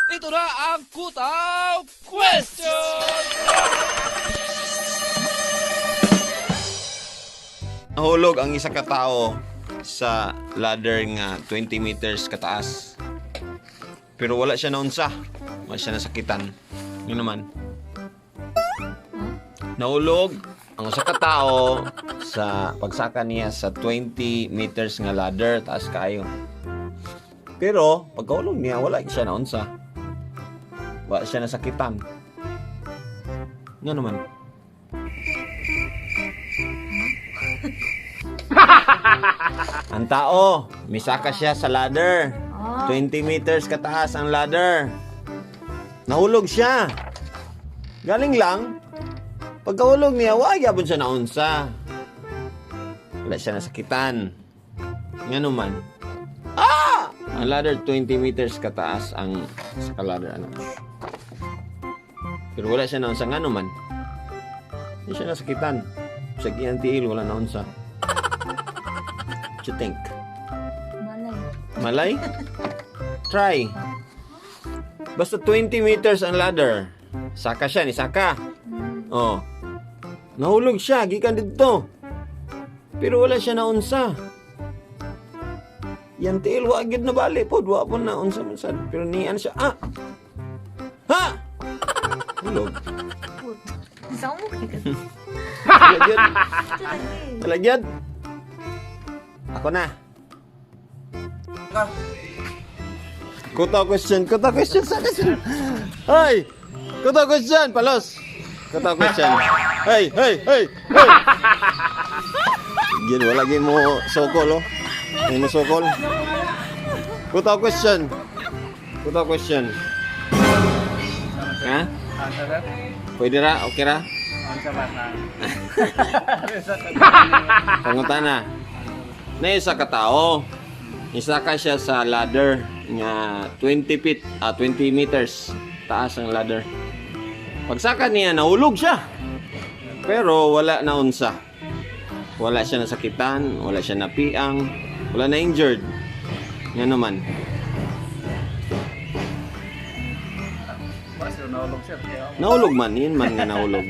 Ito na ang Kutaw Question! Nahulog ang isa ka tao sa ladder nga 20 meters kataas. Pero wala siya naunsa. Wala siya nasakitan. Yun naman. Nahulog ang usa ka tao sa pagsaka niya sa 20 meters nga ladder, taas kaayo. Pero pagkahulog niya, wala siya naunsa. Wala siya nasakitan. Nga naman. Ang tao, misaka siya sa ladder. 20 meters kataas ang ladder. Nahulog siya. Galing lang. Pagkahulog niya, wag gyapon siya naunsa. Wala siya nasakitan. Nga naman. Ah! Ang ladder, 20 meters kataas ang sa ladder. Ano. Pero wala siya naunsa. Nga naman. Hindi siya nasakitan. Sa iyang tiil, wala naunsa. What you think? Malay. Malay? Try. Basta 20 meters ang ladder. Saka siya, ni Saka. Oh. Nahulog siya, gikan dito. Pero wala siya naunsa. Yan tiil, wa gyud na bali pod, wa po na unsa man sad. Pero nian siya, ah. Ha! Hulog. Put. Sa mo kay ka. Wala gyud. Wala gyud. Ako na. Kuta question, kuta question sa question. Hoy! Kuta question, palos. Kuta question. Hey, hey, hey, hey. Gin wala gin mo sokol oh. Hindi mo sokol. Kuta question. Kuta question. Ha? Answer, sir? Pwede ra? Okay ra? Answer ba na? Pangutana. Na isa ka tao. Isa ka siya sa ladder nga 20 feet, 20 meters taas ang ladder. Pagsaka niya nahulog siya. Pero wala na unsa. Wala siya nasakitan, wala siya napiang, wala na injured. Nga naman. Wala sir, nahulog sir. Kaya ako. Nahulog man, yun man nga nahulog.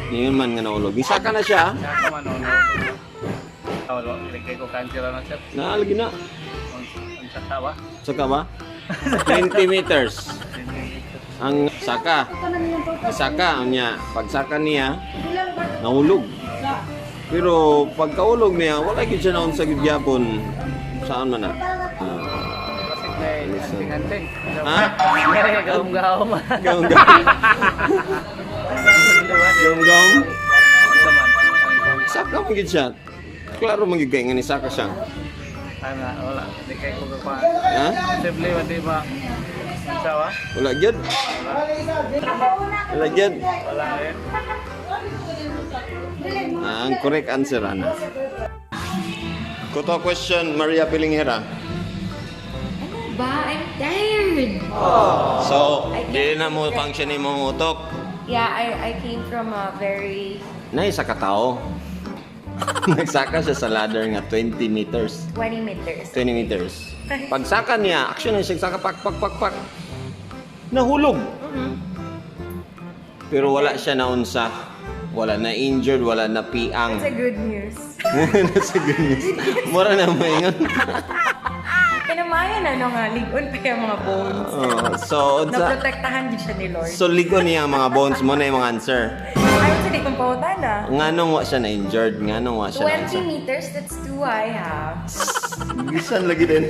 Yun man nga nahulog. Isaka na siya. Kaya ako man nahulog. Wala, kaya ko cancer na sir. Naalagi na. Ang saka ba? Saka ba? 20 meters. Ang saka. Saka niya, pagsaka niya, nahulog. Pero pagkaulog niya, wala gyud siya naon sa gyud gyapon. Saan man na? Kasi na anting-anting. Ha? Gahom-gahom. Gong gong. Gong gong. Saka man gyud siya. Klaro man gyud kay nga ni saka siya. Ano, wala. Hindi kayo ko pa. Ha? Simple, hindi ba? Unsa ba? Wala gyud. Wala gyud. Wala eh. Ang correct answer ana. Kuto question Maria Pilinghera. Ano ba? I'm tired. So, dili na mo function imong utok. Yeah, I came from a very Na isa ka tao. Nagsaka siya sa ladder nga 20 meters. 20 meters. 20 meters. Pagsaka niya, action na siya, saka pak, pak, pak, pak. Nahulog. Pero wala siya naunsa. Wala na injured, wala na piang. That's a good news. That's a good news. Mura na maingon. Kinamayan ano nga, ligon pa yung mga bones. Oh, so, unsa, Naprotektahan din siya ni Lord. so ligo niya ang mga bones mo na yung mga answer. Ayaw sa di kong pautan ah. Nganong wa siya na injured, nganong wa siya 20 na meters, that's too high ha. Bisan lagi din.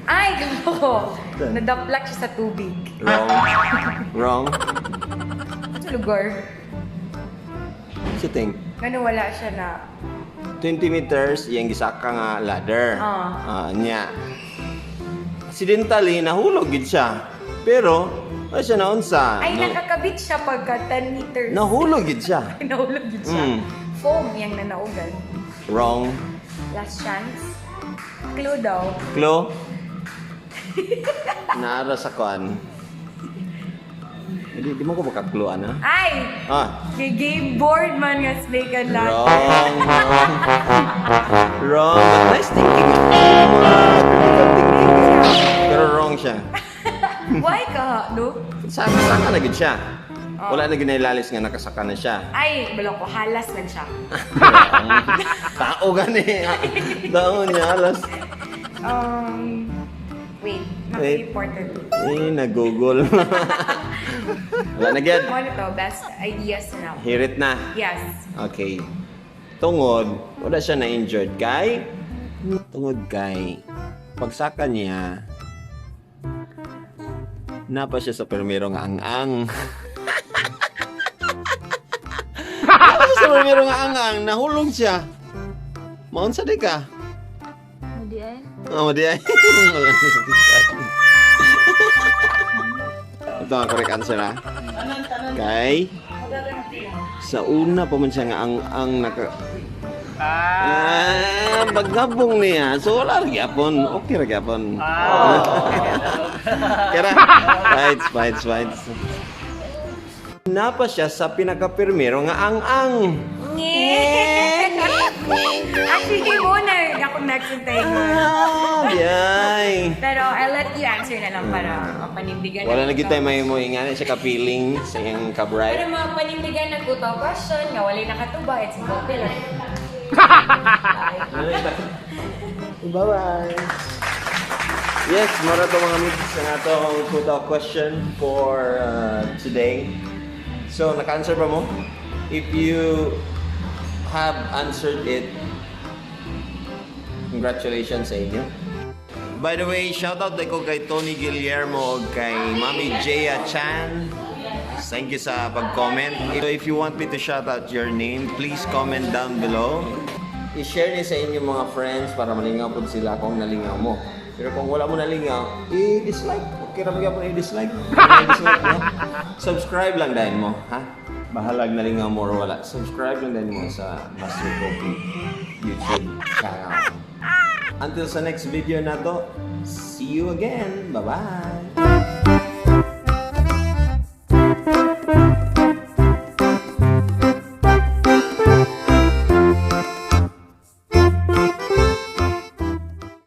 Ay, gamo. Nadaplak siya sa tubig. Wrong. Wrong. Sa lugar. What you think? Ngano wala siya na. 20 meters, iyang gisaka nga ladder. Ah. Ah, niya. Accidentally, nahulog gid siya. Pero, wala siya naunsa. Ay, No- nakakabit siya pagka 10 meters. Nahulog gid siya. Nahulog yun siya. Foam yung nanaugan. Wrong. Last chance. Clue daw. Klo? Naara sa kuan. Di mo ko maka-clue, ana. Ay! Ah, Kay game board man nga Snake and Ladder. Wrong, wrong. Wrong. But nice thinking. Mga critical thinking. Pero wrong siya. Why ka, no? Saka na gid siya. Wala na ginailalis nga nakasaka na siya. Ay, balong ko, halas man siya. Tao gani. Tao niya alas. Wait, Wait. napaka-important. Eh, nag-google. Wala na gyud. Ano to, best ideas na ako. Hirit na. Yes. Okay. Tungod, wala siya na-injured kay tungod kay pagsaka niya napa siya sa permero nga ang-ang. Napa siya sa permero nga ang-ang, nahulog siya. Maunsa di ka? Madi ay. Oh, di ay. Wala na satisfied. Ito ang correct answer ha. Kay sa una pa man siya nga ang naka Ah! Ah, paggabong niya. So wala ra gyapon. Okay ra gyapon. Ah! Kaya fights, fights, fights. Napa siya sa pinakapirmero nga ang-ang. Actually, mo na ako next in tayo. Ah, biyay. Pero I'll let you answer na lang para mapanindigan. Wala na ko gyud to. tayo may mo ingana siya ka feeling sa iyang Para ka-bright. mapanindigan na ko to question nga walay nakatuba, it's popular. Bye-bye. Yes, mara to mga migs ang atong kuta question for today. So, naka-answer ba mo? If you have answered it, congratulations sa inyo. By the way, shoutout ko kay Tony Guillermo ug kay Mami Jaya Chan. Thank you sa pag-comment. If you want me to shout out your name, please comment down below. I-share niyo sa inyong mga friends para malingaw po sila kung nalingaw mo. Pero kung wala mo nalingaw, i-dislike. Okay ra magyapon i-dislike. I-dislike mo. Subscribe lang dahil mo, ha? Bahalag nalingaw mo or wala. Subscribe lang dahil mo sa Master Kopi YouTube channel. Until sa next video na to, see you again. Bye-bye!